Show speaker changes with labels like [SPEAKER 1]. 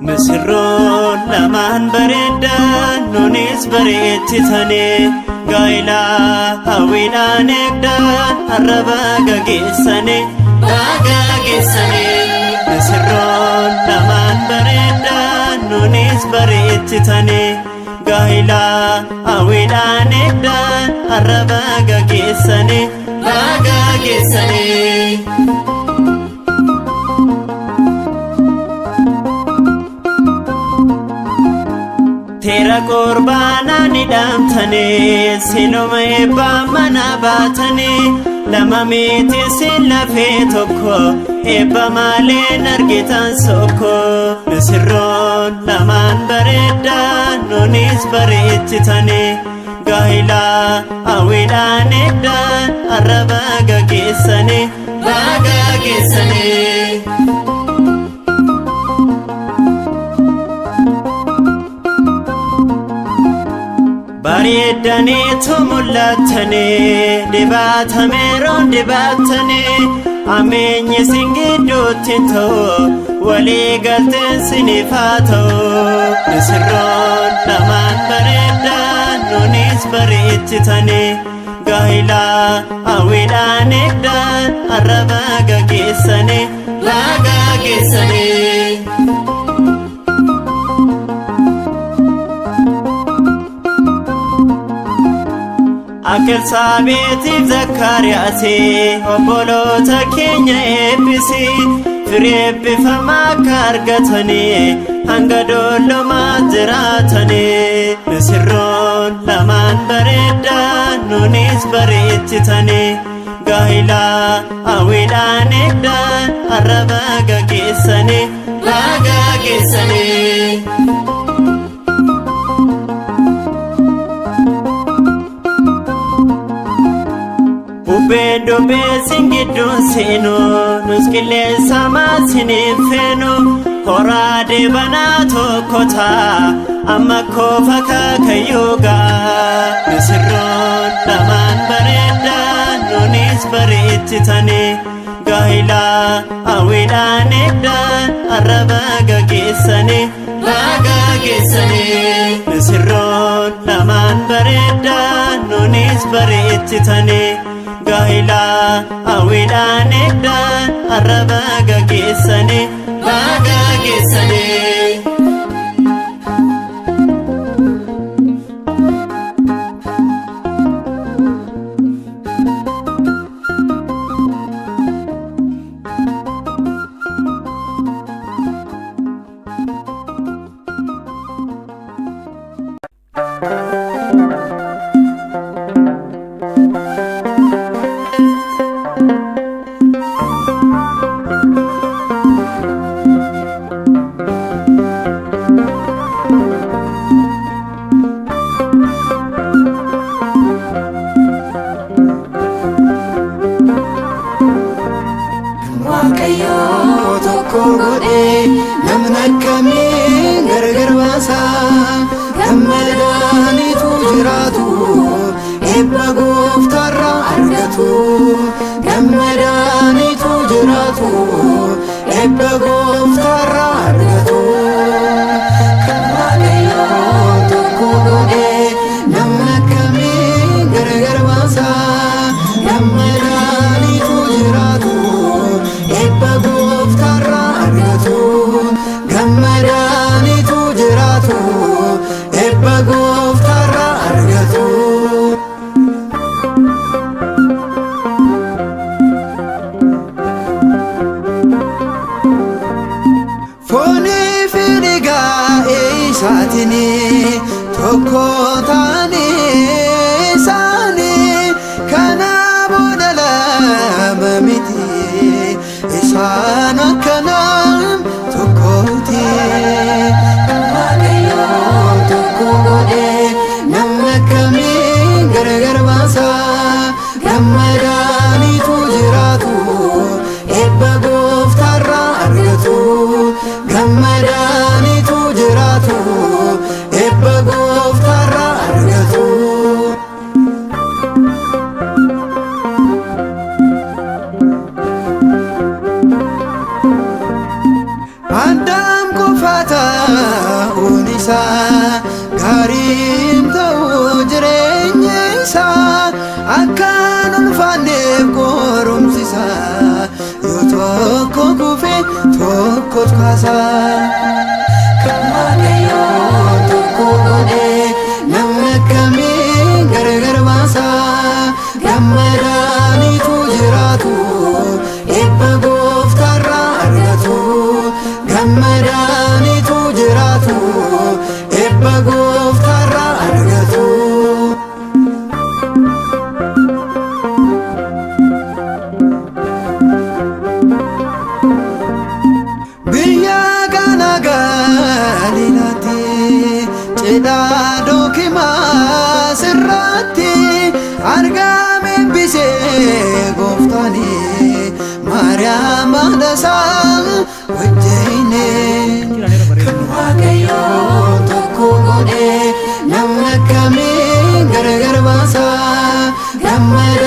[SPEAKER 1] Misirroon lamaan bareeddaan nunis bareechitanii gaa'ilaa hawwiidhaan eegdaan har'a baga geessanii baga geessanii. Misirroon lamaan bareeddaan nunis bareechitanii gaa'ilaa hawwiidhaan eegdaan har'a baga geessanii baga geessanii. Teera qurbaanaa ni dhaamtanii sinuma eebbaa mana baatanii lama miti sin lafee tokko eebba maleen argitan sokko. Misirroon lamaan bareeddaan nunis bareechitanii gaa'ilaa hawwiidhaan eegdaan har'a baga geessanii baga geessanii. Bareeddaniitu mul'attanii dibatameeroon dibattanii ameenyi isin gidduutti hin ta'u walii galteen siniif haa ta'u. Misirroon lamaan bareeddaan nunis bareechitanii gaa'ilaa hawwiidhaan eegdaan har'a baga geessanii baga geessanii. Akka Elsaabeetiif Zakkaariyaasi obboloota keenya eebbisi firii eebbifamaa akka argatanii hanga doollomaa jiraatanii. Misirroon lamaan bareeddaan nunis bareechitanii gaa'ilaa hawwiidhaan eegdaan har'a baga geessanii baga geessanii. Bubbeen dubbee sin gidduun seenu nus qilleensa maasiniin feenu horaa deebanaa tokko ta'a amma koofa kaakayyuu ga'a. Misirroon lamaan bareeddaan nunis bareechitanii gaa'ilaa hawwiidhaan eegdaan har'a baga geessanii baga geessanii. Misirroon lamaan bareeddaan nunis bareechitanii gaa'ilaa hawwiidhaan eegdaan har'a baga geessanii baga geessanii.
[SPEAKER 2] Waaqayyoo tokko godhee namni akkamiin gargar baasa? Gammadaanitu jiraatu eebba gooftaarraa argatu. Gammadaanitu jiraatu eebba gooftaarraa argatu. Kan Waaqayyoo tokko godhee namni akkamiin gargar baasa? Gammadaanitu jiraatu eebba gooftaarraa argatu. Gammadaanitu jiraatu eebba gooftaarraa argatu. Foonii fi dhiigaa isaatiin tokko ta'anii isaanii kana booda lama miti isaan akkanaan tokkooti. Waaqayyo tokko godhee namni akkamiin gargar baasa? Gammadaanitu jiraatu. isaa gaariin ta'uu jireenyi isaa akkaan ulfaanneef qorumsi isaa yoo tokko kufe tokkotu kaasa. Kan Waaqayyoo tokko godhe namni akkamiin gargar baasa? Gammadaanitu jiraatu, eebba gooftaarraa argatu. Gammadaanitu jiraatu, eebba gooftaarraa argatu. Biyya kana Galiilaatti cidha Dookimaas irratti argame eebbisee gooftaani Maariyaam haadha isaa wajjine. Kan Waaqayyoo tokko godhe namni akkamiin gargar baasa? Gammadaanitu